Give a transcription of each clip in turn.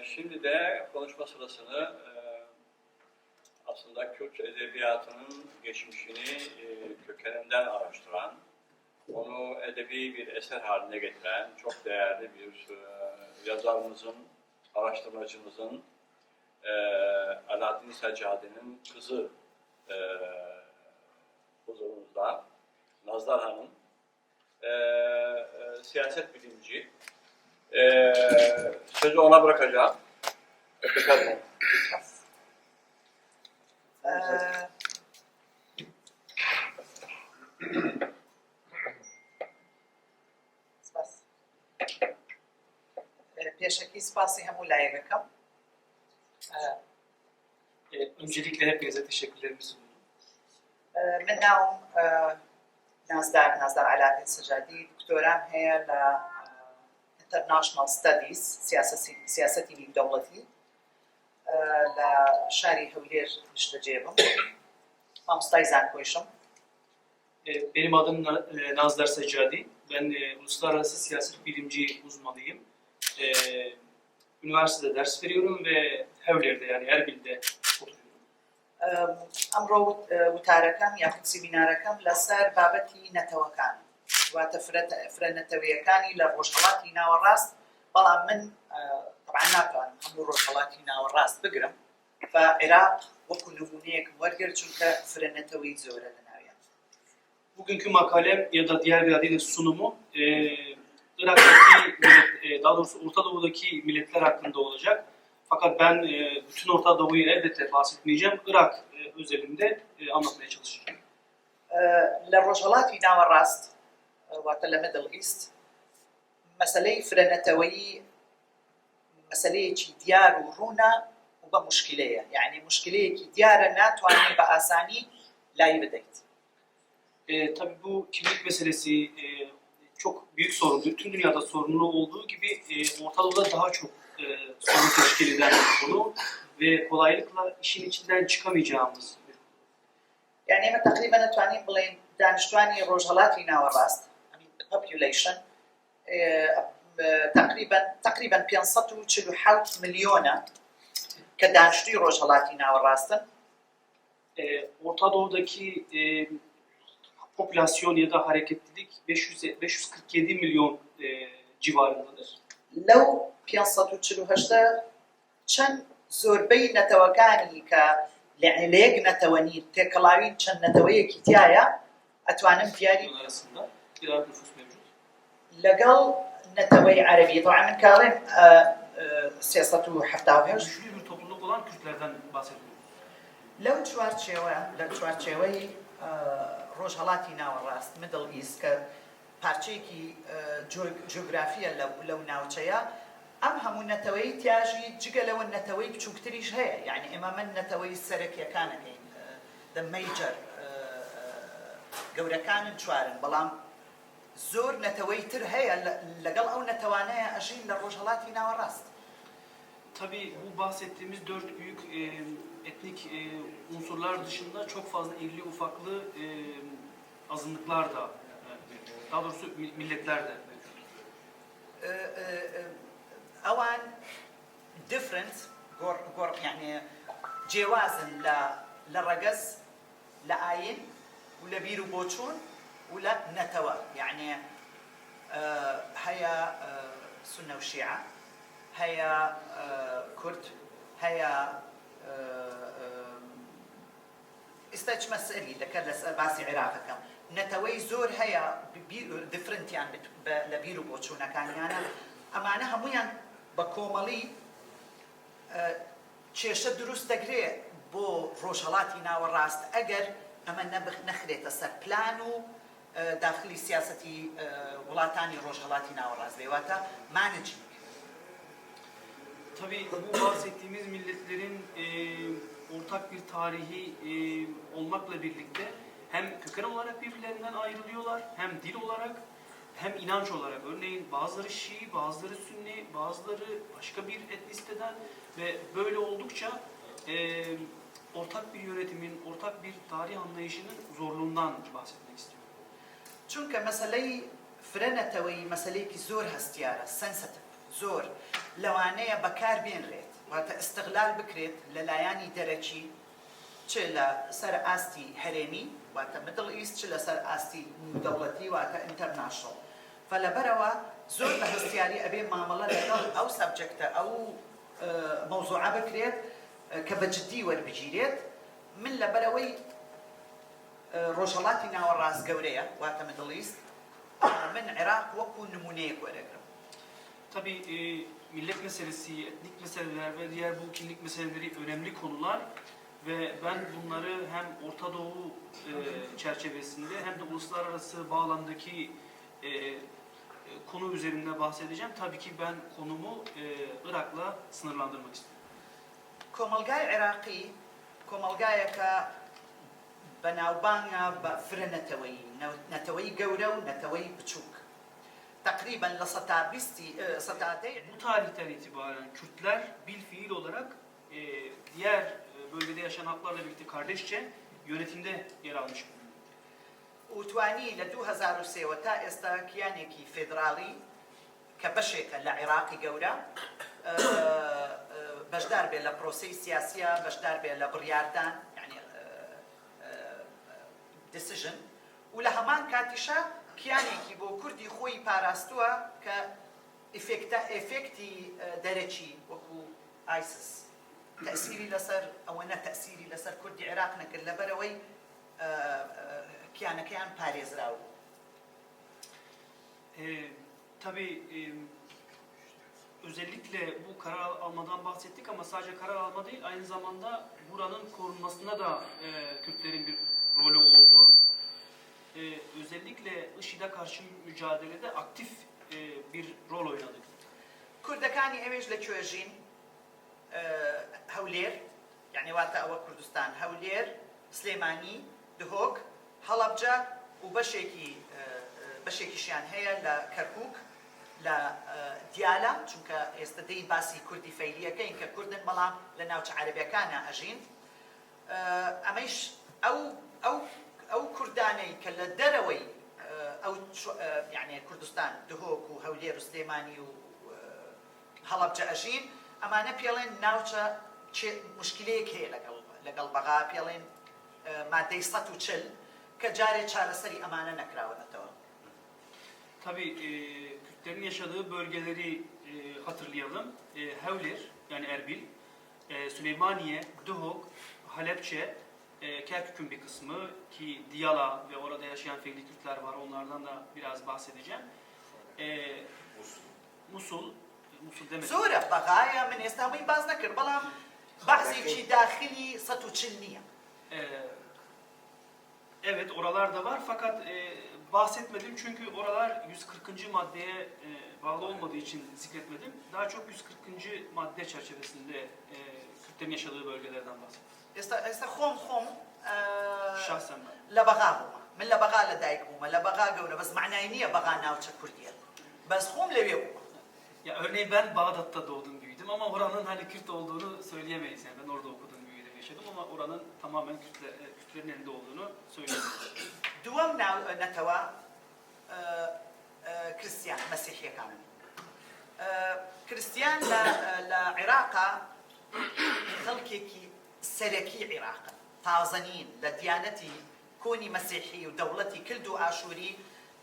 Şimdi de konuşma sırasını aslında Kürt edebiyatının geçmişini kökeninden araştıran, onu edebi bir eser haline getiren çok değerli bir yazarımızın, araştırmacımızın, Alaaddin Seccadi'nin kızı huzurumuzda, Nazdar Hanım, siyaset bilimci. Sözü ona bırakacağım. Efendim. سپاس. پێشەکی سپاسی هەموو لایەکەکەم. Öncelikle hepinize teşekkürlerimi sunuyorum. من ناوم نازدار نازدار عەلادین سەجادی، دکتۆرام هەیە لە International Studies، سیاسەتی نێودەوڵەتی، لە شاری هەولێر نیشتەجێ بووم، مامۆستای زانکۆیشم. Benim adım Nazdar Seccadi. Ben uluslararası siyaset bilimci uzmanıyım. Üniversitede ders veriyorum ve Hewlêr'de yani Erbil'de oturuyorum. ئەمڕۆ وتارەکەم یاخود سیمینارەکەم لەسەر بابەتی نەتەوەکان، واتە فرە نەتەوەیەکانی لە ڕۆژهەڵاتی ناوەڕاست، بەڵام من طبعا ناتوانم هەموو ڕۆژهەڵاتی ناوەڕاست بگرم، و عێراق وەکو نمونەیەکم وەرگرت چونکە فرە نەتەوەی زۆرە لە ناویان. Bugünkü makalem ya da diğer bir adıyla sunumu Irak'taki millet, daha doğrusu Orta Doğu'daki milletler hakkında olacak. Fakat ben bütün Orta Doğu'yu elbette bahsetmeyeceğim. Irak özelinde anlatmaya çalışacağım. لە ڕۆژهەڵاتی ناوەڕاست، واتە لە Middle East، مەسەلەی فرەنەتەوەیی مەسەلەیەکی دیار و ڕوونە و بە مشکلەیە، یعنی مشکلەیەکی دیارە ناتوانێت بە ئاسانی لای بدەیت. Tabii bu kimlik meselesi çok büyük sorun. Bütün dünyada sorunlu olduğu gibi Orta Doğu'da daha çok sorun teşkil eden bir konu ve kolaylıkla işin içinden çıkamayacağımız bir konu. یعنی ئێمە تقریبا ئەتوانین بڵێین دانیشتوانی ڕۆژهەڵاتی ناوەڕاست، population، تقریبا 547 ملیۆنە کە دانیشتوی ڕۆژهەڵاتی ناوەڕاستن. Orta Doğu'daki popülasyon ya da hareketlilik 500, 547 milyon civarındadır. لەو 548 چەند زۆربەی نەتەوەکانی کە لە یەک نەتەوە نین، تێکەڵاوی چەند نەتەوەیەکی تایە، ئەتوانم دیاری Milyon arasında bir Arap nüfus mevcut. لەگەڵ نەتەوەی عەرەبی، طبعا من کاڵێم 378 Güçlü bir topluluk olan Kürtlerden bahsediyoruz. لەو چوارچێوە، لە چوارچێوەی ڕۆژهەڵاتی ناوەڕاست، Middle East، کە پارچەیەکی جیۆگرافیە لەو ناوچەیە، ئەم هەموو نەتەوەی تیاژی جگە لەوە نەتەوەی بچووکتریش هەیە. یعنی ئێمە من نەتەوەی سەرەکیەکانەکەین، the major گەورەکانن چوارن، بەڵام زۆر نەتەوەی تر هەیە لەگەڵ ئەو نەتەوانەیە ئەژین لە ڕۆژهەڵاتی ناوەڕاست. Tabii bu bahsettiğimiz dört büyük etnik unsurlar dışında çok fazla irili ufaklı azınlıklar da mevcut. Daha doğrusu milletler de mevcut. ئەوان different گۆڕ، یعنی جیاوازن لە ڕەگەز، لە ئاین و لە بیر و بۆچوون و لە نەتەوە. یعنی هەیە سونە و شیعە، هەیە کورد، هەیە ئێستا چمە سەری لەکە لەسەر باسی عێراقەکەم، نەتەوەی زۆر هەیە different یان لە بیر و بۆچوونەکانیانە. ئەمانە هەمویان بە کۆمەڵی کێشە دروست دەگرێ بۆ ڕۆژهەڵاتی ناوەڕاست ئەگەر ئەمە نەخرێتە سەر پلان و داخلی سیاسەتی وڵاتانی ڕۆژهەڵاتی ناوەڕاست بێ، واتە managing. Tabii bu bahsettiğimiz milletlerin ortak bir tarihi olmakla birlikte hem köken olarak birbirlerinden ayrılıyorlar, hem dil olarak hem inanç olarak. Örneğin bazıları Şii, bazıları Sünni, bazıları başka bir etnisiteden ve böyle oldukça ortak bir yönetimin, ortak bir tarih anlayışının zorluğundan bahsetmek istiyorum. چونکە مەسلەی فرە نەتەوەی مەسلەیەکی زۆر هەستیارە، sensitive زۆر. لەوانەیە بەکار بێنرێت، واتە ئیستغلال بکرێت لە لایانی دەرەکی، چ لە سەر ئاستی هەرێمی واتە Middle East، چ لەسەر ئاستی نێودەوڵەتی واتە international. فلەبەرەوە زۆر بە هەستیاری ئەبێ مامەڵە لەگەڵ ئەو subject ە، ئەو مەوزوعە بکرێت کە بە جدی وەربگیرێت. من لەبەرەوەی ڕۆژهەڵاتی ناوەڕاست گەورەیە واتە Middle East، من عێراق وەکو نمونەیەک وەرەگرم. Tabii millet meselesi, etnik meseleler ve diğer bu kimlik meseleleri önemli konular ve ben bunları hem Orta Doğu çerçevesinde hem de uluslararası bağlamdaki konu üzerinde bahsedeceğim. Tabii ki ben konumu Irak'la sınırlandırmak istiyorum. کۆمەڵگای عێراقی کۆمەڵگایەکە بەناوبانگە بە فرە نەتەوەیی، نەتەوەی گەورە و نەتەوەی بچووک. تقریبا لە 20%ی 10% Bu tarihten itibaren Kürtler bilfiil olarak diğer bölgede yaşayan halklarla birlikte kardeşçe yönetimde yer almış bulunuyor. و توانی لە 2003 تا ئێستا کیانێکی فێدراڵی کە بەشێکە لە عێراقی گەورە بەشدار بێ لە پرۆسەی سیاسیە، بەشدار بێ لە بڕیاردان، یعنی decision، و لە هەمان کاتیشا کیانێکی بۆ کوردی خۆی پاراستووە کە ئێفێکتی دەرەکی وەکو ئایسس تەسیری لەسەر ئەوە نە تەسیری لەسەر کوردی عێراق نەکرد، لەبەرەوەی کیانەکەیان پارێزراو بوو. Tabii özellikle bu karar almadan bahsettik ama sadece karar alma değil, aynı zamanda buranın korunmasında da Kürtlerin bir rolü oldu. Özellikle IŞİD'e karşı mücadelede aktif bir rol oynadık. کوردەکانی ئەوێش لە کوێ ژین؟ هەولێر، یعنی واتە ئەوە کوردستان، هەولێر، سلێمانی، دهۆک، هەڵەبجە و بەشێکیشیان هەیە لە کەرکووک، لە دیالە، چونکە ئێستا دەین باسی کوردی فەیلیەکەین کە کوردن بەڵام لە ناوچە عەرەبیەکانە ئەژین. ئەمەیش ئەو کوردانەی کە لە دەرەوەی ئەو یعنی کوردستان، دهۆک و هەولێر و سلێمانی و هەڵەبجە ئەژین، ئەمانە پێڵێن ناوچە مشکلەیەک هەیە لەگەڵ بەغا، پێڵێن مادەی 140 کە جارێ چارەسەری ئەمانە نەکراوەتەوە. Tabii Kürtlerin yaşadığı bölgeleri hatırlayalım. Hewlêr yani Erbil, Süleymaniye, Duhok, Halepçe, Kerkük'ün bir kısmı ki Diyala ve orada yaşayan Feyli Kürtler var. Onlardan da biraz bahsedeceğim. Musul, Musul demedim. زۆرە بەغایە، من ئێستا هەمووی باس نەکرد، بەڵام بەعزێکی داخلی 140 نییە. Evet oralar da var fakat bahsetmedim çünkü oralar 140. Maddeye bağlı olmadığı için zikretmedim. Daha çok 140. Madde çerçevesinde Kürtlerin yaşadığı bölgelerden bahsettim. ئێستا خۆم Şahsen ben. لە بەغا بوومە، من لە بەغا لە دایک بوومە، لە بەغا گەورە، بەس معنای نییە بەغا ناوچە کوردیە، بەس خۆم لەوێ بوومە. Ya örneğin ben Bağdat'ta doğdum büyüdüm ama oranın hani Kürt olduğunu söyleyemeyiz. Yani ben orada okudum, büyüdüm, yaşadım ama oranın tamamen Kürtlerin elinde olduğunu söyleyemeyiz. دووەم نەتەوە کریسیان مەسیحیەکانن. کریسیان لە عێراقا خەڵکێکی سەرەکی عێراقن، تازەنین لە دیانەتی کۆنی مەسیحی و دەوڵەتی کلد و ئاشووری.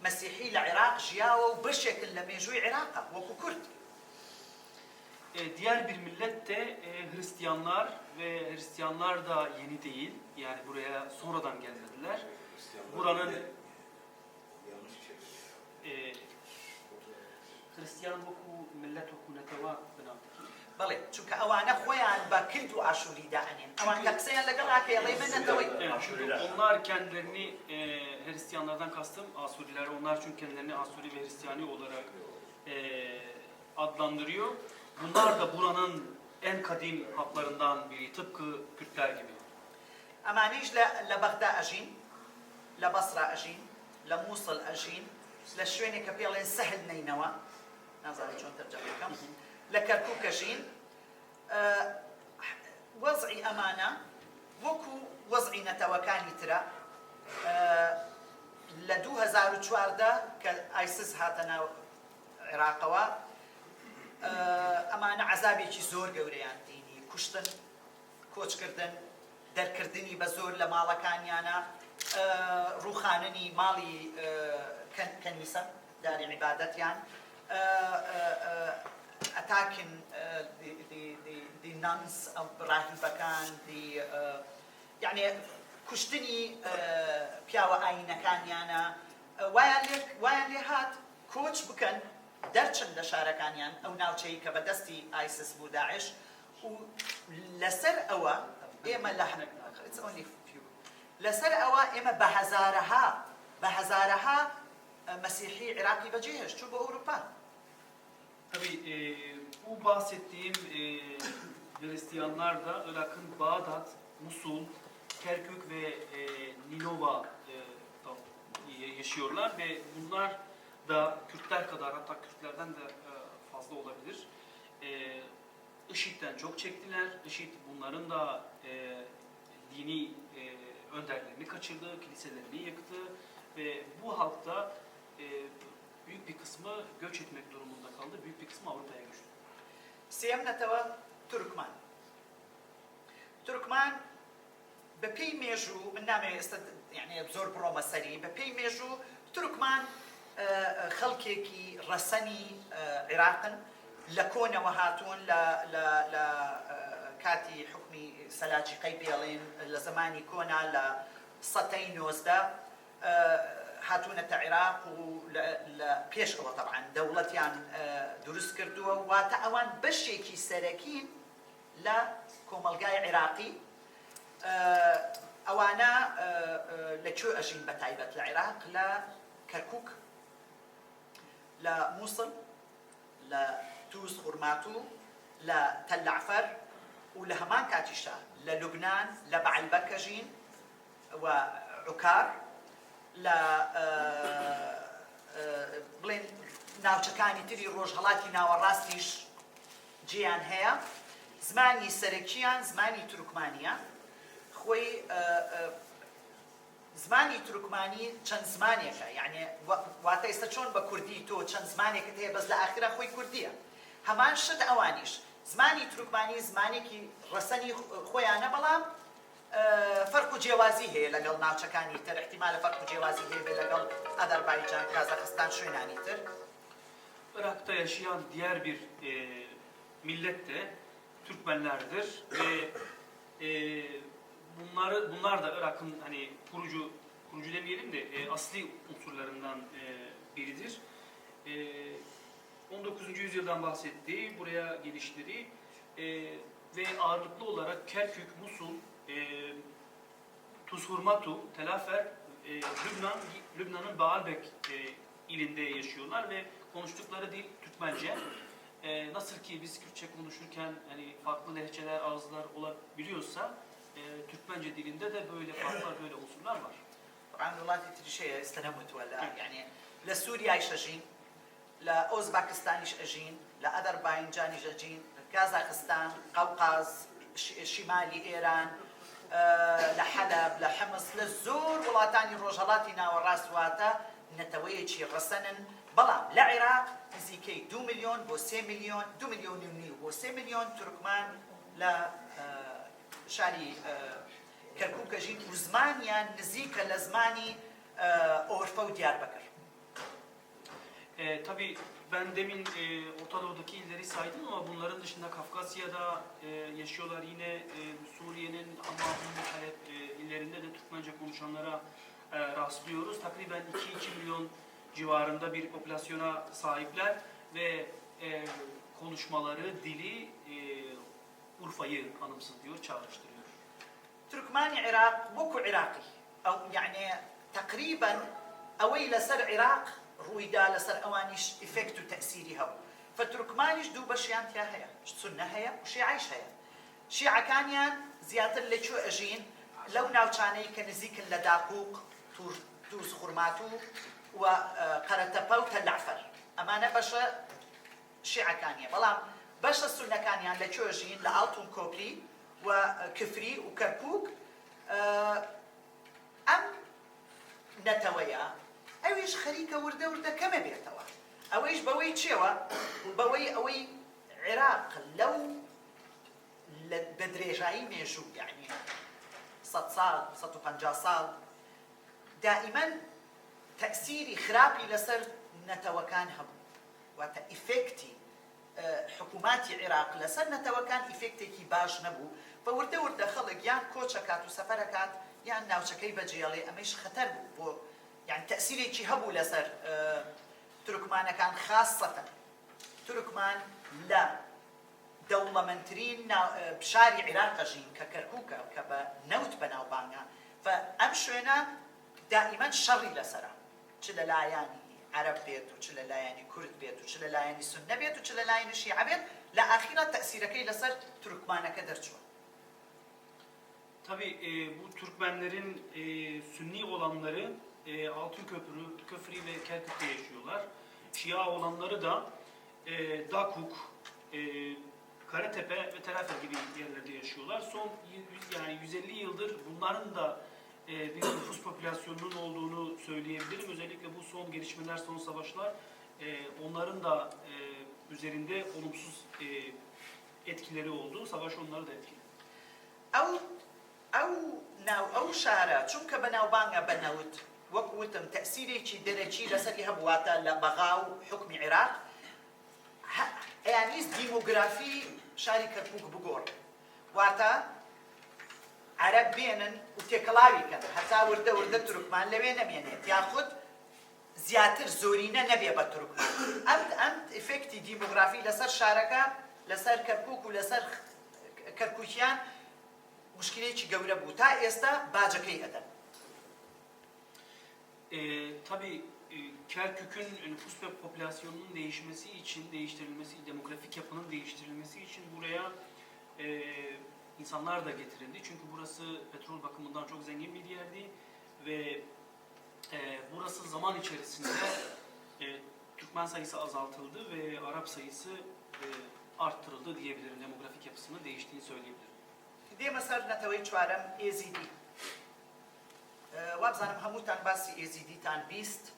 مەسیحی لە عێراق ژیاوە و بەشێکن لە مێژووی عێراقا وەکو کورد. Diğer bir millet de Hristiyanlar ve Hristiyanlar da yeni değil. Yani buraya sonradan gelmediler. Buranın Hristiyan وەکو millet وەکو نەتەوە بناوتەکی. بەڵێ، چونکە ئەوانە خۆیان بە کلد و ئاشووری دائەنێن. ئەوان کە قسەیان لەگەڵ ئاکەیڵێ من نەتەوەی. Evet, çünkü onlar kendilerini Hristiyanlardan kastım Asuriler. Onlar çünkü kendilerini Asuri ve Hristiyani olarak adlandırıyor. Bunlar da buranın en kadim halklarından biri, tıpkı Kürtler gibi. ئەمانەیش لە بەغدا ئەژین، لە بەسرا ئەژین، لە مووسڵ ئەژین، لە شوێنێک کە پێڵێن سەهل نەینەوە، نازانم چۆن تەرجەمە بکەم، لە کەرکووک ئەژین. وەزعی ئەمانە وەکو وەزعی نەتەوەکانی ترە. لە 2014 کە ئایسس هاتە ناو عێراقەوە، ئەمانە عەزابێکی زۆر گەورەیان دینی، کوشتن، کۆچکردن، دەرکردنی بە زۆر لە ماڵەکانیانە، ڕووخاننی ماڵی کەنیسە، داری عیبادەتیان، attacking the nuns، ڕاهیبەکان، the یەعنی کوشتنی پیاوە ئایینەکانیانە، وایان لێ وایان لێ هات کۆچ بکەن، دەرچن لە شارەکانیان، ئەو ناوچەی کە بە دەستی ئایسس بوو، داعش، و لەسەر ئەوە ئێمە لە it's only few لەسەر ئەوە ئێمە بە هەزارەها بە هەزارەها مەسیحی عێراقی بەجێهێشت چوو بۆ ئەوروپا. Tabii bu bahsettiğim Hristiyanlar da Irak'ın Bağdat, Musul, Kerkük ve Ninova da yaşıyorlar ve bunlar da Kürtler kadar, hatta Kürtlerden de fazla olabilir. IŞİD'den çok çektiler. IŞİD bunların da dini önderlerini kaçırdı, kiliselerini yıktı ve bu halkta büyük bir kısmı göç etmek durumunda kaldı. Büyük bir kısmı Avrupa'ya göçtü. سێیەم نەتەوە تورکمان. تورکمان بە پێی مێژوو، من نامەوێ ئێستا یعنی زۆر بڕۆمە سەری، بە پێی مێژوو تورکمان خەڵکێکی ڕەسەنی عێراقن، لە کۆنەوە هاتوون، لە کاتی حکمی سەلاجیقەی پێڵێن، لە زمانی کۆنا لە سەتەی 19 هاتوونەتە عێراق و لە پێش ئەوە تەبعەن دەوڵەتیان دروست کردووە، واتە ئەوان بەشێکی سەرەکین لە کۆمەلگای عێراقی. ئەوانە لە کوێ ئەژین بە تایبەت لە عێراق؟ لە کەرکک، لە مووسڵ، لە تووز خورماتوو، لە تەلەعفەر و لە هەمان کاتیشا لە لوبناان لە بەعلبەک ئەژین و عکار، لە بڵێن ناوچەکانی تری ڕۆژهەڵاتی ناوەڕاستیش جێیان هەیە. زمانی سەرەکیان زمانی تورکمانیە. خۆی زمانی تورکمانی چەند زمانێکە، یعنی واتە ئێستا چۆن بە کوردی تۆ چەند زمانێکت هەیە بەس لە ئاخرا خۆی کوردیە، هەمان شت ئەوانیش زمانی تورکمانی زمانێکی ڕەسەنی خۆیانە، بەڵام فەرق و جیاوازی هەیە لەگەڵ ناوچەکانی تر، احتیمالە فەرق و جیاوازی هەیە لەگەڵ ئەذەربایجان، کازاخستان، شوێنانی تر. Irak'ta yaşayan diğer bir millet de Türkmenlerdir ve bunlar da Irak'ın hani kurucu kurucu demeyelim de asli unsurlarından biridir. 19. Yüzyıldan bahsetti, buraya gelişleri ve ağırlıklı olarak Kerkük, Musul, Tuzhurmatu, Telafer, Lübnan, Lübnan'ın Baalbek ilinde yaşıyorlar ve konuştukları dil Türkmence. Nasıl ki biz Kürtçe konuşurken hani farklı lehçeler, ağızlar olabiliyorsa Türkmence dilinde de böyle farklar, böyle unsurlar var. طبعا وڵاتی تریش هەیە ئێستا نەموتووە، لە یعنی لە سووریایش ئەژین، لە ئۆزباکستانیش ئەژین، لە ئەذەربایجانیش ئەژین، کازاخستان، قەوقاز، شیمالی ئێران، لە حەلەب، لە حمس، لە زۆر وڵاتانی ڕۆژهەڵاتی ناوەڕاست، واتە نەتەوەیەکی ڕەسەنن. بەڵام لە عێراق نزیکەی 2 میلیۆن بۆ 3 میلیۆن، 2.5 میلیۆن بۆ 3 میلیۆن تورکمان لە شاری کەرکووک ئەژین و زمانیان نزیکە لە زمانی ئۆرفە و دیاربەکر. Tabii ben demin Orta Doğu'daki illeri saydım ama bunların dışında Kafkasya'da yaşıyorlar. Yine Suriye'nin Hama, Humus, Halep illerinde de Türkmence konuşanlara rastlıyoruz. Takriben 2-2 milyon civarında bir popülasyona sahipler ve konuşmaları, dili Urfa'yı anımsatıyor, çağrıştırıyor. تورکمانی عێراق وەکو عێراقی ئەو یعنی تقریبا ئەوەی لەسەر عێراق ڕوویدا لەسەر ئەوانیش ئیفێکت و تەئسیری هەبوو. فتورکمانیش دوو بەشیان تیا هەیە، سوننە هەیە و شیعەیش هەیە. شیعەکانیان زیاتر لەکوێ ئەژین؟ لەو ناوچانەی کە نزیکن لە داقوق، توز خورماتوو و قەرەتەپە و تەلەعفەر، ئەمانە بەشە شیعەکانیە. بەڵام بەشە سونەکانیان لە کوێ ژین؟ لە ئاڵتون کۆپری و کفری و کەرکوک. ئەم نەتەوەیە ئەویش خەریکە وردە وردە کەمە بێتەوە. ئەوەیش بەوەی چێوە؟ بەوەی ئەوەی عێراق لەو بە درێژایی مێژوو یەعنی 100 ساڵ، 150 ساڵ دائیمەن تەئسیری خراپی لەسەر نەتەوەکان هەبوو، واتە ئیفێکتی حکووماتی عێراق لەسەر نەتەوەکان ئیفێکتێکی باش نەبوو، بە وردە وردە خەڵک یان کۆچ ئەکات و سەفەر ئەکات یان ناوچەکەی بەجێڵێ، ئەمەیش خەتەر بوو بۆ یانی تەئسیرێکی هەبوو لەسەر تورکمانەکان خاسەتەن تورکمان لە دەوڵەمەندترین شاری عیراق ئەژین کە کەرکوکە کە بە نەوت بەناوبانگە ف ئەم شوێنە دائیمەن شەڕی لەسەرە چ لە لایانی عەرەب بێت و چ لە لایانی کورد بێت و چ لە لایانی سوننە بێت و چ لە لایانی شیعە بێت لە ئاخیرا تەئسیرەکەی لەسەر تورکمانەکە دەرچووە. Tabii bu Türkmenlerin Sünni olanları Altınköprü, Köfri ve Kerkük'te yaşıyorlar. Şia olanları da Dakuk, Karatepe ve Telafer gibi yerlerde yaşıyorlar. Son yani 150 yıldır bunların da bir nüfus popülasyonunun olduğunu söyleyebilirim. Özellikle bu son gelişmeler, son savaşlar onların da üzerinde olumsuz etkileri oldu. Savaş onları da etkiledi. ئەو ئەو ناو ئەو شارە چونکە بەناوبانگە بە نەوت وەک وتم تەئسیرێکی دەرەکی لەسەری هەبوو واتە لە بەغا و حوکمی عێراق ئەیانویست دیمۆگرافی شاری کەرکوک بگۆڕن واتە عەرەب بێنن و تێکەڵاوی کەن هەتا وردە وردە تورکمان لەوێ نەمێنێت یاخود زیاتر زۆرینە نەبێ بە تورکمان ئەم ئەم ئیفێکتی دیمۆگرافی لەسەر شارەکە لەسەر کەرکوک و لەسەر کەرکوکیان موشکیلەیەکی گەورە بوو تا ئێستا باجەکەی ئەدەن. Tabii Kerkük'ün nüfus ve popülasyonunun değişmesi için, değiştirilmesi, demografik yapının değiştirilmesi için buraya insanlar da getirildi. Çünkü burası petrol bakımından çok zengin bir yerdi ve burası zaman içerisinde Türkmen sayısı azaltıldı ve Arap sayısı arttırıldı diyebilirim. Demografik yapısının değiştiğini söyleyebilirim. دێمە سەر نەتەوەی چوارەم ئێزیدی. وابزانم هەمووتان باسی ئێزیدیتان 20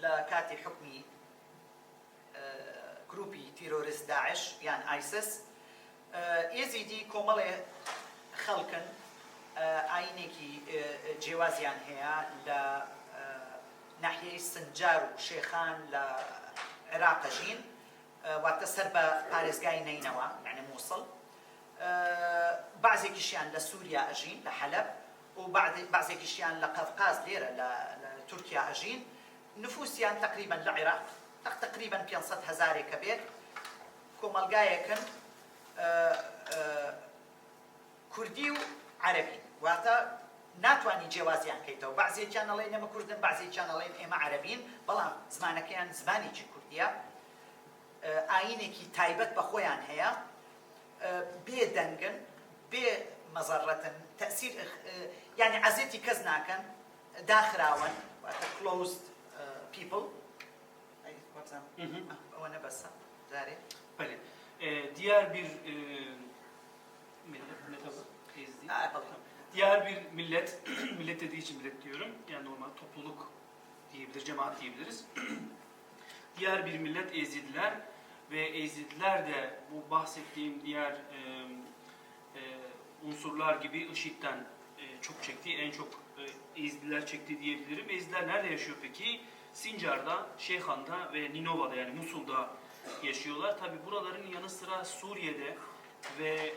لە کاتی حوکمی گروپی تیرۆریست داعش یان ئایسس. ئێزیدی کۆمەڵێ خەڵکن ئاینێکی جیاوازیان هەیە لە ناحیەی سنجار و شێخان لە عێراق ژین، واتە سەر بە پارێزگای نەینەوا یعنی مووسڵ. بەعزێکیشیان لە سووریا ئەژین لە حەلەب و بەعزێکیشیان لە قەفقاز لێرە لە تورکیا ئەژین. نفوسیان تقریبا لە عێراق تقریبا 500 هەزارێکە بێت. کۆمەلگایەکن کوردی و عەرەبی، واتە ناتوانانی جیاوازیان کەیتەوە. بەعزێکیان ئەڵێن ئێمە کوردن، بەعزێکیان ئەڵێن ئێمە عەرەبین، بەڵام زمانەکەیان زمانێکی کوردیە، ئاینێکی تایبەت بە خۆیان هەیە، بێدەنگن، بێ مەزەڕەتن، تەسیر یعنی عەزێتی کەس ناکەن، داخراون، واتە closed people. ئەوە نەبەسە جارێ. بله. Diğer bir millet, Ezdi. Diğer bir millet, millet dediği için millet diyorum. Yani normal topluluk diyebilir, cemaat diyebiliriz. Diğer bir millet Ezidiler ve Ezidiler de bu bahsettiğim diğer unsurlar gibi IŞİD'den çok çekti. En çok Ezidiler çekti diyebilirim. Ezidiler nerede yaşıyor peki? Sincar'da, Şeyhan'da ve Ninova'da yani Musul'da yaşıyorlar. Tabi buraların yanı sıra Suriye'de ve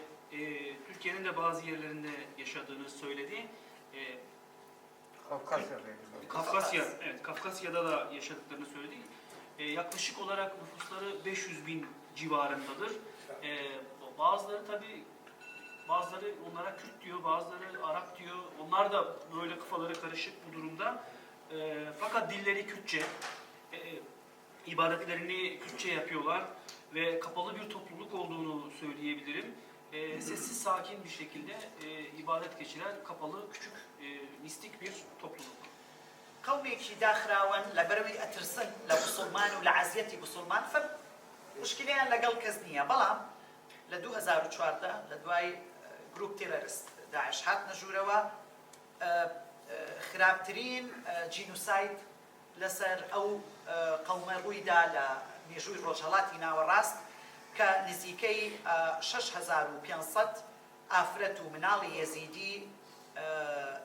Türkiye'nin de bazı yerlerinde yaşadığını söyledi. Kafkasya'da. Kafkasya, evet, Kafkasya'da da yaşadıklarını söyledi. Yaklaşık olarak nüfusları 500 bin civarındadır. Bazıları tabi, bazıları onlara Kürt diyor, bazıları Arap diyor. Onlar da böyle kafaları karışık bu durumda. Fakat dilleri Kürtçe, ibadetlerini Kürtçe yapıyorlar ve kapalı bir topluluk olduğunu söyleyebilirim. Sessiz, sakin bir şekilde ibadet geçiren kapalı, küçük, mistik bir topluluk. قەومێکی داخراون لەبەرەوەی ئەترسن لە بسڵمان و لە عەزیەتی بسڵمان، ف مشکلیان لەگەڵ کەس نییە. بەڵام لە 2014 لە دوای گروپ تیرۆریست داعش هاتنە ژوورەوە، خراپترین جینوساید لەسەر ئەو قەومە ڕوویدا لە مێژووی ڕۆژهەڵاتی ناوەڕاست. کە نزیکەی 6500 ئافرەت و مناڵی یەزیدی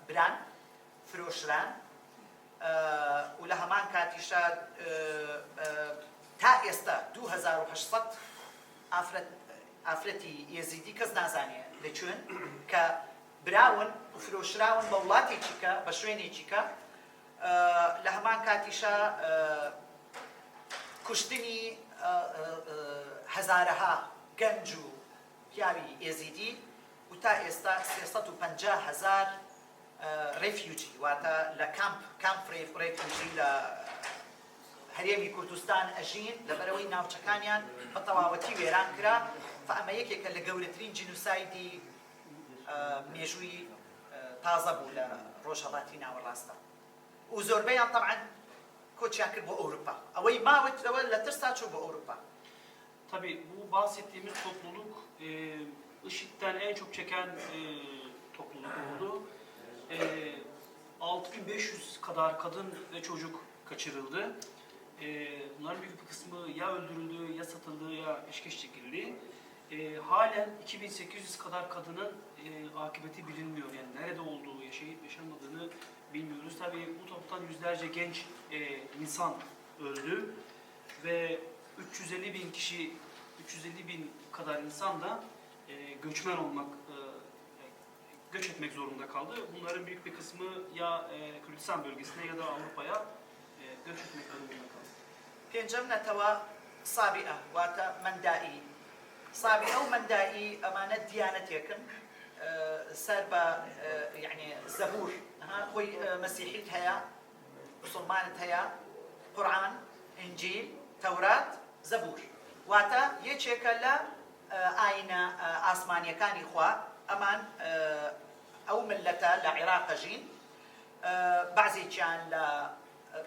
بران، فرۆشران و لە هەمان کاتیشا تا ئێستا 2800 ئافرەت ئافرەتی یەزیدی کەس نازانێ لە کوێن کە براون و فرۆشراون بە وڵاتێکی کە بە شوێنێکی کە لە هەمان کاتیشا کوشتنی هەزارەها گەنج و پیاوی ئێزیدی و تا ئێستا 350 هەزار refugee واتە لە کامپ کامپ refugee لە هەرێمی کوردستان ئەژین لەبەرەوەی ناوچەکانیان بە تەواوەتی وێران کرا. فئەمە یەکێکە لە گەورەترین جینوسایدی مێژووی تازە بوو لە ڕۆژهەڵاتی ناوەڕاستە و زۆربەیان تەبعەن کۆچیان کرد بۆ ئەوروپا، ئەوەی ماوەتەوە لە ترسا چوو بۆ ئەوروپا. Tabii bu bahsettiğimiz topluluk IŞİD'den en çok çeken topluluk oldu. 6500 kadar kadın ve çocuk kaçırıldı. Bunların büyük bir kısmı ya öldürüldü, ya satıldı, ya peşkeş çekildi. Halen 2800 kadar kadının akıbeti bilinmiyor. Yani nerede olduğu, yaşayıp yaşamadığını bilmiyoruz. Tabii bu toptan yüzlerce genç insan öldü ve 350 bin kişi, 350 bin kadar insan da göçmen olmak, göç etmek zorunda kaldı. Bunların büyük bir kısmı ya Kürdistan bölgesine ya da Avrupa'ya göç etmek durumunda kaldı. پێنجەم نەتەوە سابیئە واتە مەندائی. سابیئە و مەندائی ئەمانە دیانەتێکن سەر بە یعنی زەبور، خۆی مەسیحیت هەیە، مسلمانت هەیە، قورئان، ئینجیل، تەورات، زەبور، واتە یەکێکە لە ئاینە ئاسمانیەکانی خوا. ئەمان ئەو ملەتە لە عێراق ژین، بەعزێکیان لە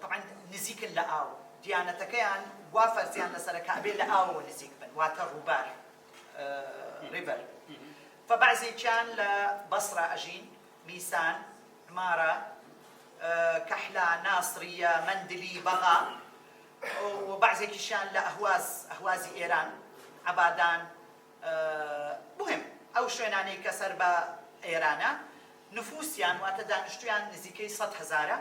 طبعا نزیکن لە ئاو، دیانەتەکەیان وا فەرزیان لەسەرە کە ئەبێ لە ئاوەوە نزیک بن، واتە ڕووبار river. فبەعزێکیان لە بەسرە ئەژین، میسان، عمارە، کەحلا، ناسریە، مەندلی، بەغا، و بەعزێکیشیان لە ئەهواز، ئەهوازی ئێران، عەبادان. مهم ئەو شوێنانەی کە سەر بە ئێرانە. نفوسیان واتە دانیشتویان نزیکەی 100 هەزارە.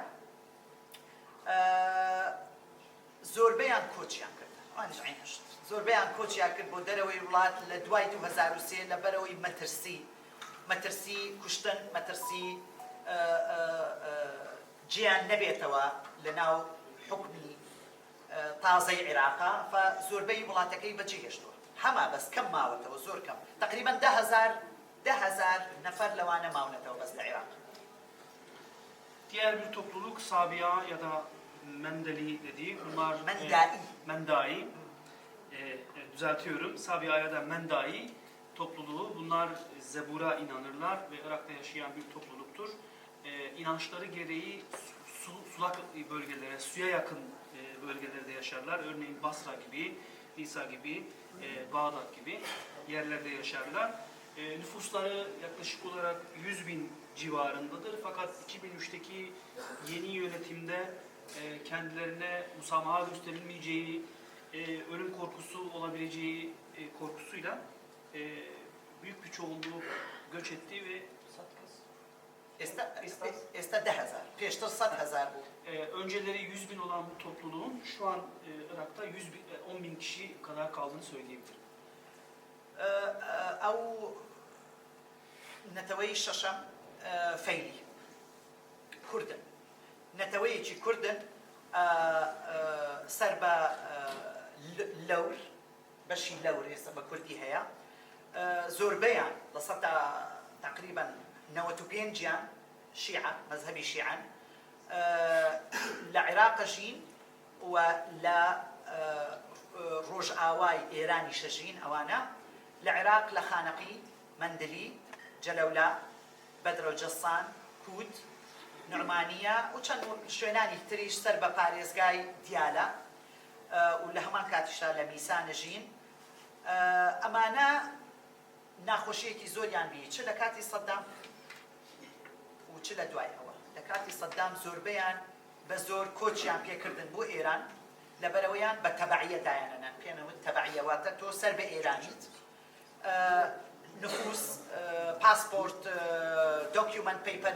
زۆربەیان کۆچیان کرد، ئەوانیش عین هەشت، زۆربەیان کۆچیان کرد بۆ دەرەوەی وڵات لە دوای 2003 لەبەرەوەی مەترسی، مەترسی کوشتن، مەترسی جیان نەبێتەوە لە ناو حکمی تازەی عێراقا. فزۆربەی وڵاتەکەی بەجێهێشتووە، هەما بەس کەم ماوەتەوە، زۆر کەم، تقریبا 10,000 نەفەر لەوانە ماونەتەوە بەس لە عێراق. Diğer bir topluluk Sabia ya da Mendeli dediği bunlar Mendai. Mendai. Düzeltiyorum. Sabia ya da Mendai topluluğu. Bunlar Zebur'a inanırlar ve Irak'ta yaşayan bir topluluktur. İnançları gereği sulak bölgelere, suya yakın bölgelerde yaşarlar. Örneğin Basra gibi, Nisa gibi, Bağdat gibi yerlerde yaşarlar. Nüfusları yaklaşık olarak 100 bin civarındadır. Fakat 2003'teki yeni yönetimde kendilerine musamaha gösterilmeyeceği, ölüm korkusu olabileceği korkusuyla büyük bir çoğunluğu göç etti ve ئێستا ئێستا 10,000، پێشتر 100,000 بوو. Önceleri 100 bin olan bu topluluğun şu an Irak'ta 100 bin, 10 bin kişi kadar kaldığını söyleyebilirim. ئەو نەتەوەی شەشەم فەیلی کوردن، نەتەوەیەکی کوردن سەر بە لەور، بەشی لەور ئێستا بە کوردی هەیە. زۆربەیان لە سەدا تقریبا 95یان شیعە، مەزهەبی شیعەن، لە عێراق ژین و لە ڕۆژئاوای ئێرانی شەژین. ئەوانە لە عێراق لە خانەقی، مەندلی، جەلەولا، بەدرە و جەسان، کووت، نعمانیە و چەند شوێنانی تریش سەر بە پارێزگای دیالە و لە هەمان کاتیشا لە میسانە ژین. ئەمانە ناخۆشیەکی زۆریان بی چ لە کاتی سەدام و چ لە دوای ئەوە. لە کاتی سەدام زۆربەیان بە زۆر کۆچیان پێکردن بۆ ئێران، لەبەرەوەیان بە تەبعیە دایانەنان، پێنەوت تەبعیەوە. واتە تۆ سەر بە ئێرانیت، نفوس، پاسپۆرت، document، paper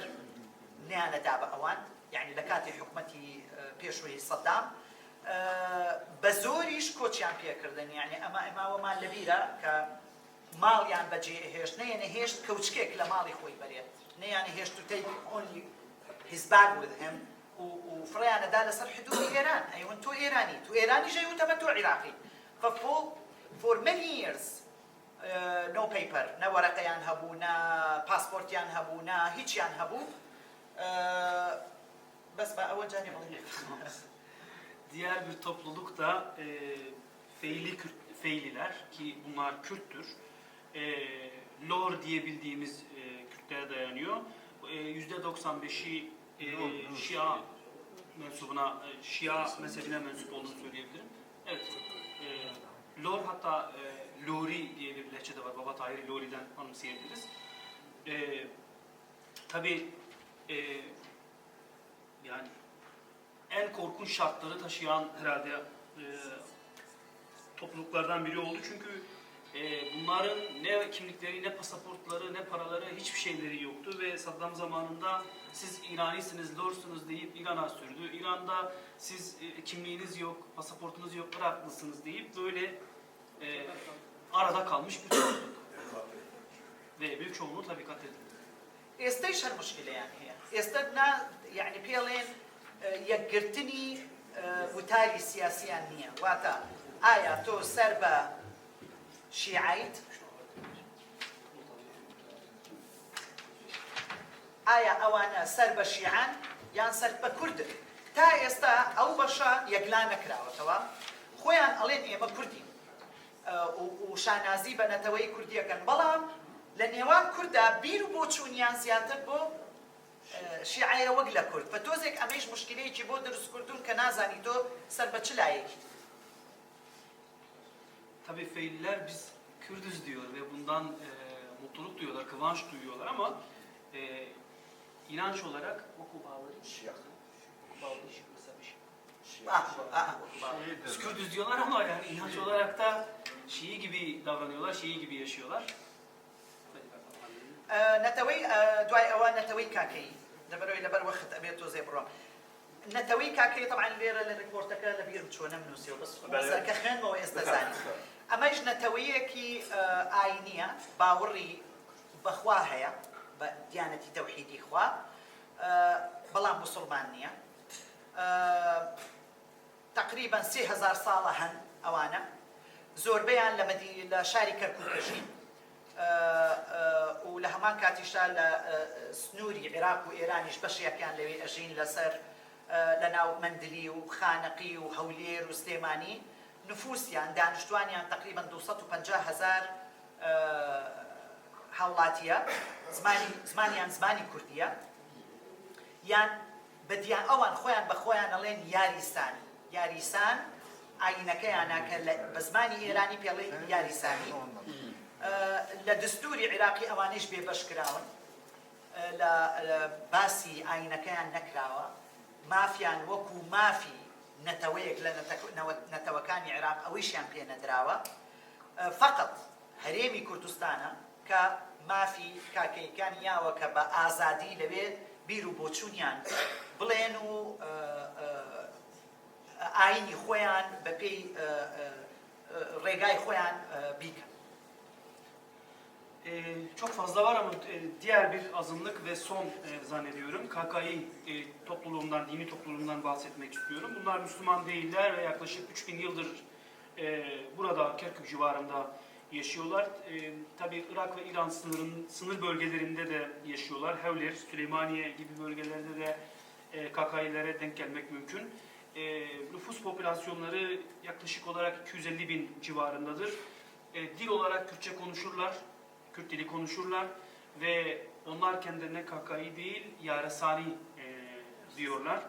نیانەدا بە ئەوان، یعنی لە کاتی حکومەتی پێشووی سەدام بە زۆریش کۆچیان پێکردن. یعنی ئەمە ئەماوەمان لەبیرە کە ماڵیان بەجێ هێشت، نەیەنە هێشت کەوچکێک لە ماڵی خۆی بەرێت، نەیانە هێشت to take only his bag with him و فڕیانەدا لەسەر حدودی ئێران. ئەیون تۆ ئێرانی، تۆ ئێرانی ژەیوتەمە تۆ عیراقی. For many years no paper، نە وەرەقەیان هەبوو، نە پاسپۆرتیان هەبوو، نە هیچیان هەبوو. بەس بە ئەوە جارێ بڵێ. Diğer bir topluluk da Feyli Kürt, Feyliler ki bunlar Kürttür. Lor diye bildiğimiz Kürtlere dayanıyor. %95'i Şia mensubuna, Şia mezhebine mensup olduğunu söyleyebilirim. Evet. Lor hatta Lori diye bir lehçe de var. Baba Tahir Lori'den anımsayabiliriz. Tabii yani en korkunç şartları taşıyan herhalde topluluklardan biri oldu. Çünkü bunların ne kimlikleri, ne pasaportları, ne paraları, hiçbir şeyleri yoktu ve Saddam zamanında siz İranisiniz, Lorsunuz deyip İran'a sürdü. İran'da siz kimliğiniz yok, pasaportunuz yok, Iraklısınız deyip böyle arada kalmış bir topluluk. Ve büyük çoğunluğu tabii katledildi. ئێستەیش هەر مشکلەیان هەیە. ئێستا نا یعنی پێڵێن یەکگرتنی وتاری سیاسیان نییە، واتە ئایا تۆ سەر بە شیعیت، ئایا ئەوانە سەر بە شیعان یان سەر بە کوردن؟ تا ئێستا ئەو بەشە یەکلا نەکراوەتەوە. خۆیان ئەڵێن ئێمە کوردین و شانازی بە نەتەوەی کوردیەکەن، بەڵام لە نێوان کووردا بیر و بۆچوونیان زیاتر بۆ شیعەیە وەک لە کورد. بە تۆزێک ئەمەیش مشکلەیەکی بۆ دروستکردون کە نازانی تۆ سەر بە چ لایەکی. Tabii Feyliler biz Kürdüz diyor ve bundan mutluluk duyuyorlar, kıvanç duyuyorlar ama inanç olarak Şia. Ah, ah. Biz Kürdüz diyorlar ama yani inanç olarak da Şii gibi davranıyorlar, Şii gibi yaşıyorlar. نەتەوەی دوای ئەوە نەتەوەی کاکەیی، لەبەرەوەی لەبەر وەخت ئەبێت تۆزێ بڕۆم. نەتەوەی کاکەیی طبعا لێرە لە report ەکە لە بیرم چۆ نەمنووسیەوە، بەس کە خوێنمەوە ئێستا زانی. ئەمەش نەتەوەیەکی ئاینیە، باوەڕی بەخوا هەیە، بە دیانەتی تەوحیدی خوا، بەڵام مسلمان نییە. تقریبا 3000 ساڵە هەن ئەوانە، زۆربەیان لە شاری کەرکووک دەژین و لە هەمان کاتیشدا لە سنووری عێراق و ئێرانیش بەشێکیان لەوێ ئەژین لەسەر لە ناو مەندلی و خانەقی و هەولێر و سلێمانی. نفوسیان دانیشتوانیان تقریبا 250 هزار هاوڵاتیە. زمانیان زمانی کوردیە، یان بەدیان ئەوان خۆیان بە خۆیان ئەڵێن یاریسانی. یاریسان ئاینەکەیانە کە بە زمانی ئێرانی پێڵێن یاریسانی. لە دەستوری عێراقی ئەوانەیش بێبەش کراون، لە باسی ئاینەکەیان نەکراوە. مافیان وەکو مافی نەتەوەیەک لە نەتەوەکانی عێراق ئەوەیشیان پێ نەدراوە. فقط هەرێمی کوردستانە کە مافی کاکەیەکانی یاوە کە بە ئازادی لەوێ بیر و بۆچوونیان بڵێن و ئاینی خۆیان بەپێی ڕێگای خۆیان بیکەن. Çok fazla var ama diğer bir azınlık ve son zannediyorum KKİ topluluğundan, dini topluluğundan bahsetmek istiyorum. Bunlar Müslüman değiller ve yaklaşık 3000 yıldır burada Kerkük civarında yaşıyorlar. Tabii Irak ve İran sınır bölgelerinde de yaşıyorlar. Hewlêr, Süleymaniye gibi bölgelerde de KKİ'lere denk gelmek mümkün. Nüfus popülasyonları yaklaşık olarak 250 bin civarındadır. Dil olarak Kürtçe konuşurlar, Kürt dili konuşurlar ve onlar kendilerine KKİ değil Yaresani diyorlar.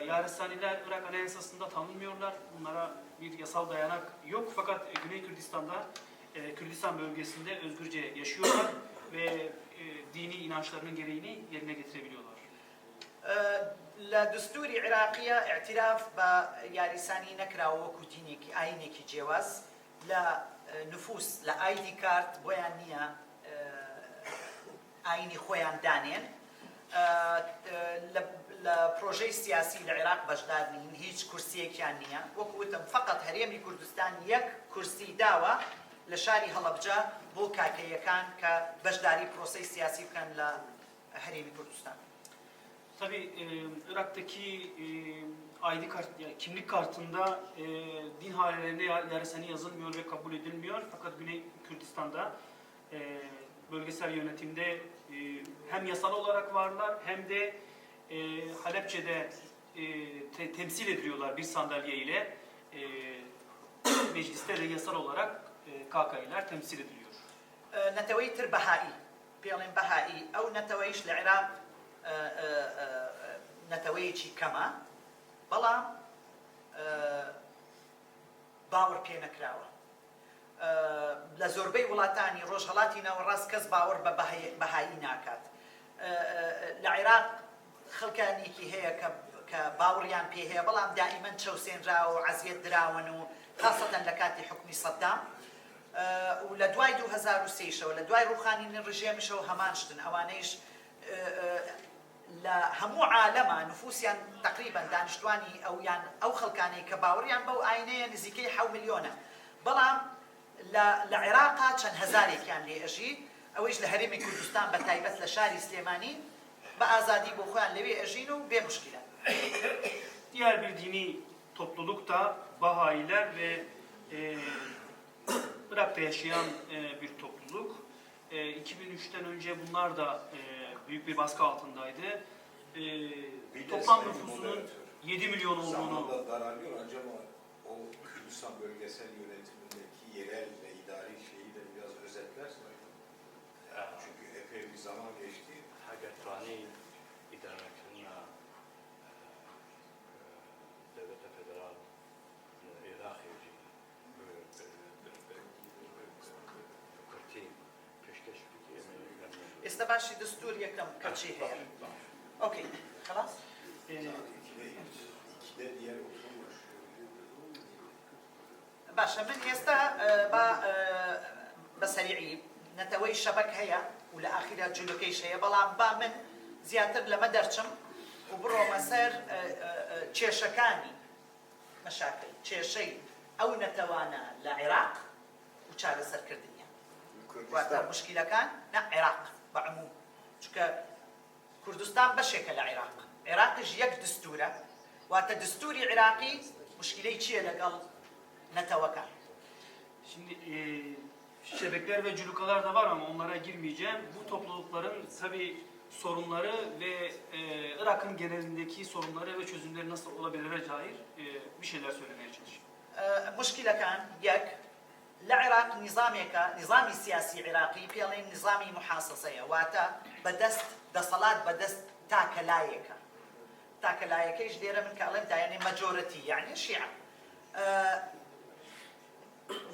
Yaresaniler Irak Anayasası'nda tanınmıyorlar. Bunlara bir yasal dayanak yok. Fakat Güney Kürdistan'da, Kürdistan bölgesinde özgürce yaşıyorlar ve dini inançlarının gereğini yerine getirebiliyorlar. لە دەستوری عێراقیە اعتراف بە یاریسانی نەکراوە وەکو دینێکی ئاینێکی جیاواز. لە نفوس لە ID کارت بۆیان نییە ئاینی خۆیان دانێن. لە پرۆژەی سیاسی لە عێراق بەشدار نین، هیچ کورسیەکیان نییە. وەکو وتم فەقەت هەرێمی کوردستان یەک کورسی داوە لە شاری هەڵەبجە بۆ کاکەیەکان کە بەشداری پرۆسەی سیاسی بکەن لە هەرێمی کوردستان. Tabii Irak'taki ID kart, yani kimlik kartında din hanelerinde Yaresani yazılmıyor ve kabul edilmiyor. Fakat Güney Kürdistan'da bölgesel yönetimde hem yasal olarak varlar hem de Halepçe'de temsil ediliyorlar bir sandalye ile. Mecliste de yasal olarak KK'ler temsil ediliyor. نەتەوەی تر بەهایی پێڵێن بەهایی ئەو نەتەوەیش لە عێراق نەتەوەیەکی کەمە بەڵام باوەڕ پێ نەکراوە. لە زۆربەی وڵاتانی ڕۆژهەڵاتی ناوەڕاست کەس باوەڕ بە بەهایی ناکات. لە عێراق خەڵکانێکی هەیە کە باوەڕیان پێ هەیە بەڵام دائیمەن چەوسێنراوە و عەزیەت دراون و خاصەتەن لە کاتی حکمی سەدام و لە دوای 2003شەوە لە دوای ڕوخانی ڕژێمشەوە هەمان شتن. ئەوانەیش لە هەموو عالەمە نفوسیان تقریبا دانیشتوانی ئەو یان ئەو خەڵکانەی کە باوەڕیان بەو ئاینەیە نزیکەی 7 ملیۆنە، بەڵام لە عێراقا چەند هەزارێکیان لێ ئەژی. ئەوەیش لە هەرێمی کوردستان بە تایبەت لە شاری سلێمانی بە ئازادی بۆ خۆیان لەوێ ئەژین و بێ مشکلە. Diğer bir dini topluluk da Bahailer ve Irak'ta yaşayan bir topluluk. 2003'ten önce bunlar da büyük bir baskı altındaydı. Bir de Toplam sayın nüfusunun moderatör, 7 milyon olduğunu Zamanda daralıyor acaba o Kürdistan bölgesel yönetimindeki yerel ve idari şeyi de biraz özetlersen. Çünkü epey bir zaman geçti. حاجة إدارة دولة فدرال العراقي كرتين پێشکەش ئێستا باشی دەستور یەکەم کە چی هەیە. ئۆکەی خلاص. Saat 2'de, 2'de diğer oturum başlıyor. باشە من ئێستا با بە سەریعی نەتەوەی شەبەک هەیە و لە ئاخیرا جولەکەیش هەیە، بەڵام با من زیاتر لەمە دەرچم و بڕۆمە سەر کێشەکانی مەشاکل کێشەی ئەو نەتەوانە لە عێراق و چارەسەرکردنیان. واتە Kürdistan مشکلەکان نە عێراق بە عموم، چونکە کوردستان بەشێکە لە عێراق، عێراقیش یەک دستورە، واتە دستوری عێراقی مشکلەی چییە لەگەڵ نەتەوەکان؟ Şimdi şebekler ve culukalar da var ama onlara girmeyeceğim. Bu toplulukların tabii sorunları ve Irak'ın genelindeki sorunları ve çözümleri nasıl olabilire dair bir şeyler söylemeye çalışacağım. مشکلەکان یەک لە عێراق نظامێکە نظامی سیاسی عێراقی پێڵێن نظامی محاسەسەیە، واتە بەدەست دەسەڵات بەدەست تاکەلایەکە. تاکەلایەکەیش لێرە من کە ئەڵێم دایانێ مەجۆرەتی یعنی شیعە.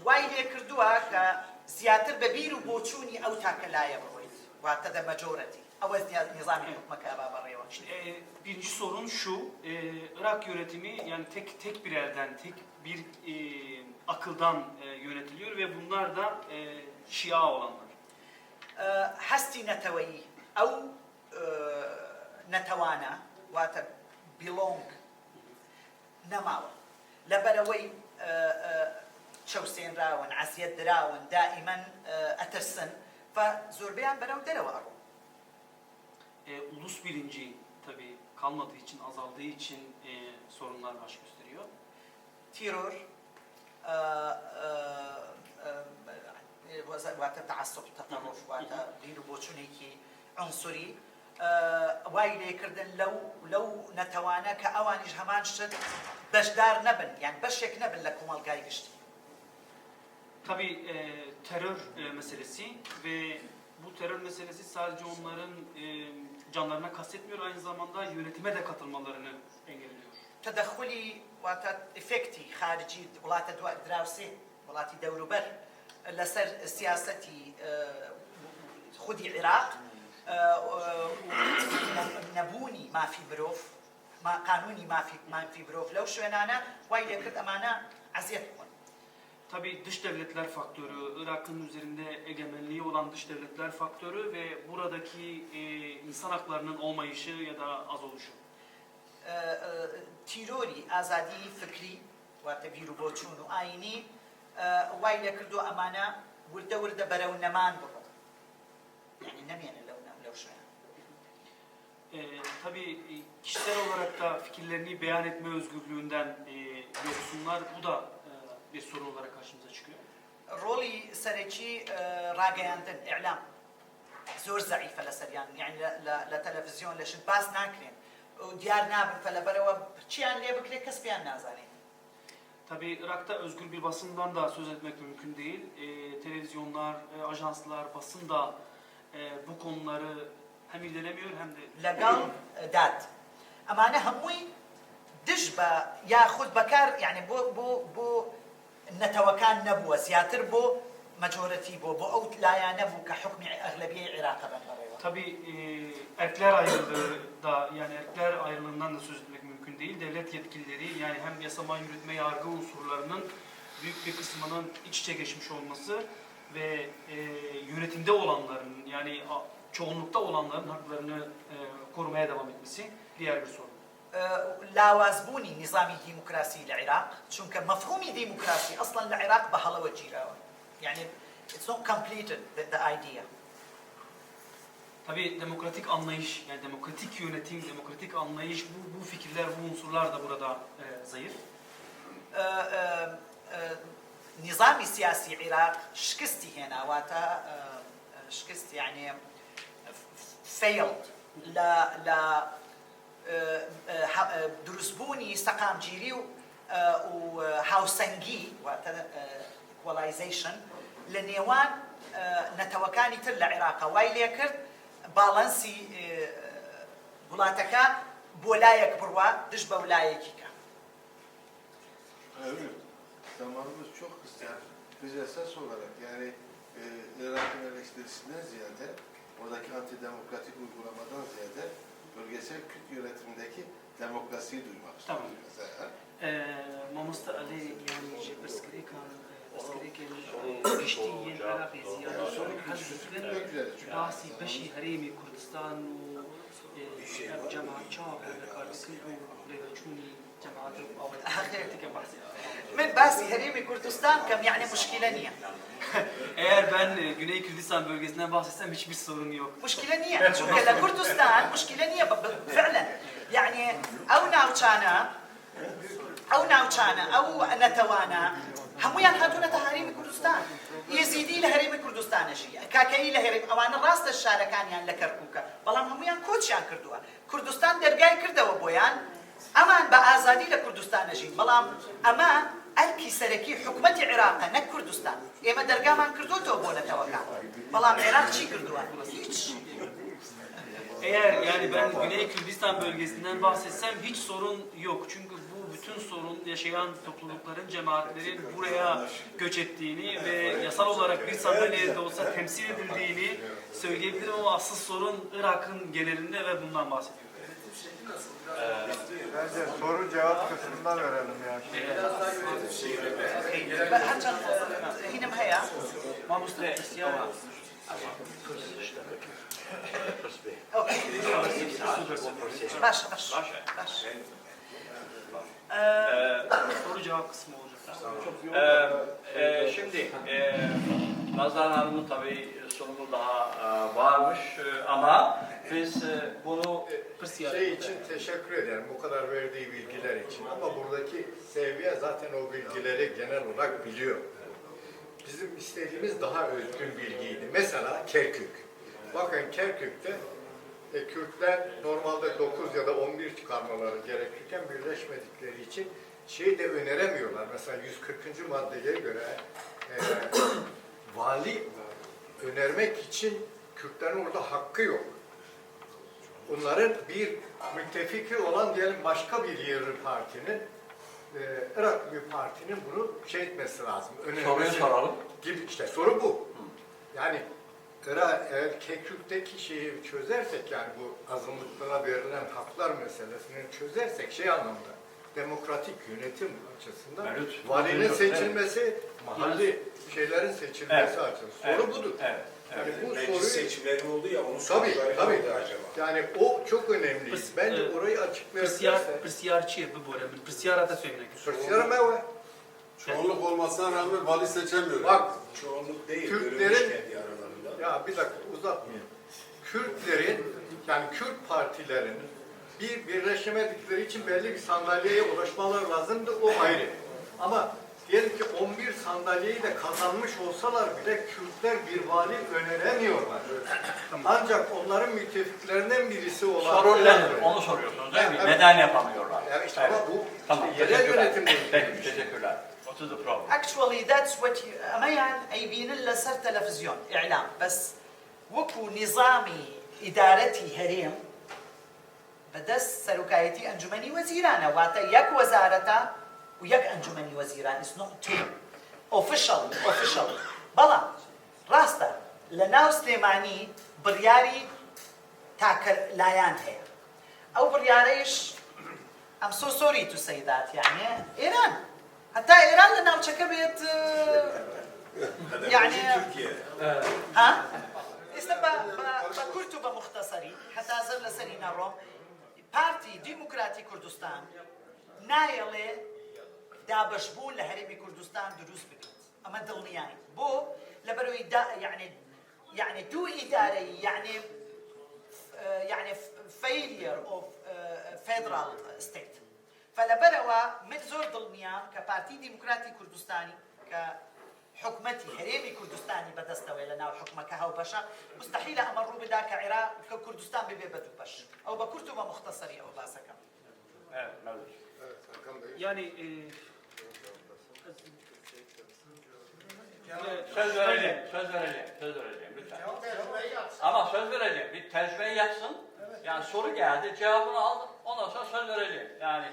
وای لێ کردووە کە زیاتر بە بیر و بۆچوونی ئەو تاکەلایە بڕۆیت، واتە دە مەجۆرەتی ئەوە نظامی حکومەکە با بەڕێوە. Şimdi, birinci sorun şu, Irak yönetimi yani tek tek bir elden, tek bir akıldan yönetiliyor ve bunlar da Şia olanlar. هەستی نەتەوەیی ئەو نەتەوانە واتە بیلۆنگ نەماوە لەبەرەوەی چەوسێنراون، عەزیەت دراون، دائیمەن ئەترسن، فزۆربەیان بەرەو دەرەوە ئەڕۆن. Ulus bilinci tabii kalmadığı için, azaldığı için sorunlar baş gösteriyor. تیرۆر، واتە تەعەسوب، تەتەڕوف، واتە بیر و بۆچوونێکی عنسوری وای لێکردن لەو نەتەوانە کە ئەوانیش هەمان شت بەشدار نەبن، یان بەشێک نەبن لە کۆمەڵگای گشتی. Tabii terör meselesi ve bu terör meselesi sadece onların canlarına kastetmiyor, aynı zamanda yönetime de katılmalarını engelliyor. تەدەخولی واتە ئفێکتی خارجی وڵاتە دراوسێ وڵاتی دەوروبەر لەسەر سیاسەتی خودی عێراق نەبوونی مافی مرۆڤ، قانونی مافی مرۆڤ لەو شوێنانە وای لێکرد ئەمانە عەزیەت بخۆن. Tabii dış devletler faktörü, Irak'ın üzerinde egemenliği olan dış devletler faktörü ve buradaki insan haklarının olmayışı ya da az oluşu. تیرۆری ئازادی فکری، واتە بیر و بۆچوون و ئاینی، وای لێ کردو ئەمانە وردە وردە بەرەو نەمان بڕۆن، یعنی نەمێنن لەو شوێنە. Tabii kişisel olarak da fikirlerini beyan etme özgürlüğünden yoksunlar. Bu da bir sorun olarak karşımıza çıkıyor. ڕۆڵی سەرەکی ڕاگەیاندن، ئیعلام، زۆر زەعیفە لەسەریان، یعنی لە تەلەڤزیۆن لە شت باس ناکرێن و دیار نابن، فلەبەرەوە چیان لێ بکرێت کەس پێیان نازانێت. Tabii Irak'ta özgür bir basından da söz etmek mümkün değil. Televizyonlar, ajanslar, basın da bu konuları hem irdelemiyor hem de لەگەڵ داد، ئەمانە هەمووی دژ بە یاخود بەکار، یعنی بۆ نەتەوەکان نەبووە، زیاتر بۆ majority بۆ ئەو لایەنە بوو کە حکمی ئەغلەبیەی عێراقە بن بەڕێوە. Tabii erkler ayrılığı da, yani erkler ayrılığından da söz etmek mümkün değil. Devlet yetkilileri, yani hem yasama, yürütme, yargı unsurlarının büyük bir kısmının iç içe geçmiş olması ve yönetimde olanların, yani çoğunlukta olanların haklarını korumaya devam etmesi diğer bir sorun. لاوازبوونی نظامی دیموکراسی لە عێراق، چونکە مەفهومی دیموکراسی ئەسڵەن لە عێراق بە هەڵەوە گیراوە، یعنی it's not completed the idea. Tabii demokratik anlayış, yani demokratik yönetim, demokratik anlayış, bu fikirler, bu unsurlar da burada zayıf. نظامی سیاسی عێراق شکستی هێناواتە شکست، یعنی failed لە دروستبوونی سەقامگیری و هاوسەنگی، واتە equalization لە نێوان نەتەوەکانی تر لە عێراقا، وای لێکرد باڵانسی وڵاتەکە بۆ لایەک بڕوا دژ بە لایەکی کە. Evet, zamanımız çok kısa. Biz esas olarak yani Irak'ın eleştirisinden ziyade, oradaki antidemokratik uygulamadan ziyade bölgesel Kürt yönetimindeki demokrasiyi duymak istiyoruz Tamam. mesela. Mamosta Ali, yani ji pirsgirêkên giştî yên Iraqê Yani sorun ziyade güçsüzlük üzere. Çünkü باسی بەشی هەرێمی کوردستان و جەماعەت چاوە کار دکن و رێوەچوونی جەماعەت و من باسی هەرێمی کوردستان کەم یعنی مشکلە نییە. Eğer ben Güney Kürdistan bölgesinden bahsetsem hiçbir sorun yok. مشکلە نییە، چونکە لە کوردستان مشکلە نییە، فعلا یعنی ئەو ناوچانە ئەو نەتەوانە هەمویان هاتوونەتە هەرێمی کوردستان. یزیدی لە هەرێمی کوردستانەژی، کاکەیی لە هەرێم، ئەوانە ڕاستە شارەکانیان لە کەرکووکە، بەڵام هەمویان کۆچیان کردووە، کوردستان دەرگای کردەوە بۆیان، ئەمان بە ئازادی لە کوردستانەژین. بەڵام ئەمە ئەرکی سەرەکی حکومەتی عێراقە نەک کوردستان. ئێمە دەرگامان کردوتەوە بۆ نەتەوەکان، بەڵام عێراق چی کردووە؟ هیچ. Eğer yani ben Güney Kürdistan bölgesinden bahsetsem hiç sorun yok. Çünkü bu bütün sorun yaşayan toplulukların, cemaatlerin buraya göç ettiğini ve yasal olarak bir sandalyede de olsa temsil edildiğini söyleyebilirim ama asıl sorun Irak'ın genelinde ve bundan bahsediyorum. Bence soru cevap kısmından verelim yani. هەرچەند هینم هەیە. Mamosta Hristiyan okay، باشە باش باش. Soru cevap kısmı olacak. Şimdi Nazan Hanım'ın tabii sunumu daha varmış ama biz bunu Şey için teşekkür ederim bu kadar verdiği bilgiler için ama buradaki seviye zaten o bilgileri genel olarak biliyor. Bizim istediğimiz daha özgün bilgiydi. Mesela Kerkük. Bakın Kerkük'te Kürtler normalde 9 ya da 11 çıkarmaları gerekirken birleşmedikleri için şey de öneremiyorlar. Mesela 140. Maddeye göre vali önermek için Kürtlerin orada hakkı yok. Onların bir müttefiki olan diyelim başka bir yerli partinin, Irak bir partinin bunu şey etmesi lazım. Soruyu Önermesi soralım. gibi işte soru bu. Yani Irak eğer Kerkük'teki şeyi çözersek, yani bu azınlıklara verilen haklar meselesini çözersek şey anlamda Demokratik yönetim açısından Mevlüt, valinin evet. seçilmesi, mahalli şeylerin seçilmesi Evet. açısından. Soru Evet. budur. Evet. Yani bu Meclis soruyu seçimleri oldu ya onun tabii sonuçları tabii. ne oldu acaba? Yani o çok önemli. Bence orayı پرسیار açıklayabilirse. پرسیار چییە ببۆرە من پرسیارە تە فێم نەکرد Pırsiyar mı? Çoğunluk olmasına rağmen vali seçemiyor. Bak Çoğunluk değil, Kürtlerin- bölünmüş kendi aralarında. Ya bir dakika uzatmayayım. Kürtlerin yani Kürt partilerinin bir birleşemedikleri için belli bir sandalyeye ulaşmaları lazımdı o ayrı. Ama diyelim ki 11 sandalyeyi de kazanmış olsalar bile Kürtler bir vali öneremiyorlar. Ancak onların müttefiklerinden birisi olan Sorun nedir? Onu soruyorsunuz değil mi? Evet. Neden yapamıyorlar? Ya işte Evet. ama bu Tamam, işte yerel teşekkürler. yönetimle ilgili Peki, bir şey. teşekkürler. What is the problem? Actually that's what you ئەمەیان ئەیبینن لەسەر تەلەڤزیۆن ئیعلام بەس وەکو نیزامی ئیدارەتی هەرێم بەدەست سەرۆکایەتی ئەنجومەنی وەزیرانە واتە یەک وەزارەتە و یەک ئەنجومەنی وەزیران is not two official official بەڵام ڕاستە لە ناو سلێمانی بڕیاری تاکە لایان هەیە ئەو بڕیارەیش I'm so sorry to say that یعنی ئێران هەتا ئێران لە ناوچەکە بێت Yani Yani- Türkiye. ها ئێستا بە بە کورت و بە مختصری هەتا زەر لەسەری نەڕۆم پارتی دیموکراتی کوردستان نایەڵێ دابەشبوون لە هەرێمی کوردستان دروست ببێت ئەمە دڵنیایی بۆ لەبەرەوەی دا یعنی یعنی دوو ئیدارەی یعنی یعنی failure of federal state فلەبەرەوە من زۆر دڵنیام کە پارتی دیموکراتی کوردستانی کە حکومەتی هەرێمی کوردستانی بەدەستەوەی لە ناو حکومەکە هاوبەشە مستحیلە ئەمە ڕوو بدا کە عێراق کە کوردستان ببێ بە دوو بەش ئەو بە کورت و بە مختصری ئەو باسەکەم. Evet, Mevlüt. Evet, Hakan Bey. Yani e, Söz vereceğim, söz vereceğim, söz vereceğim lütfen. Ama söz vereceğim, bir tercümeyi yapsın. Yani soru geldi, cevabını aldım, ondan sonra söz vereceğim. Yani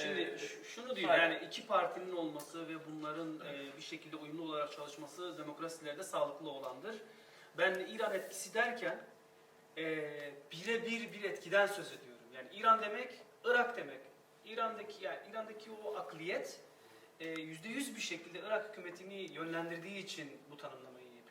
Şimdi şunu diyor sırayla. yani iki partinin olması ve bunların bir şekilde uyumlu olarak çalışması demokrasilerde sağlıklı olandır. Ben İran etkisi derken birebir bir etkiden söz ediyorum. Yani İran demek Irak demek. İran'daki yani İran'daki o akliyet %100 bir şekilde Irak hükümetini yönlendirdiği için bu tanımlamayı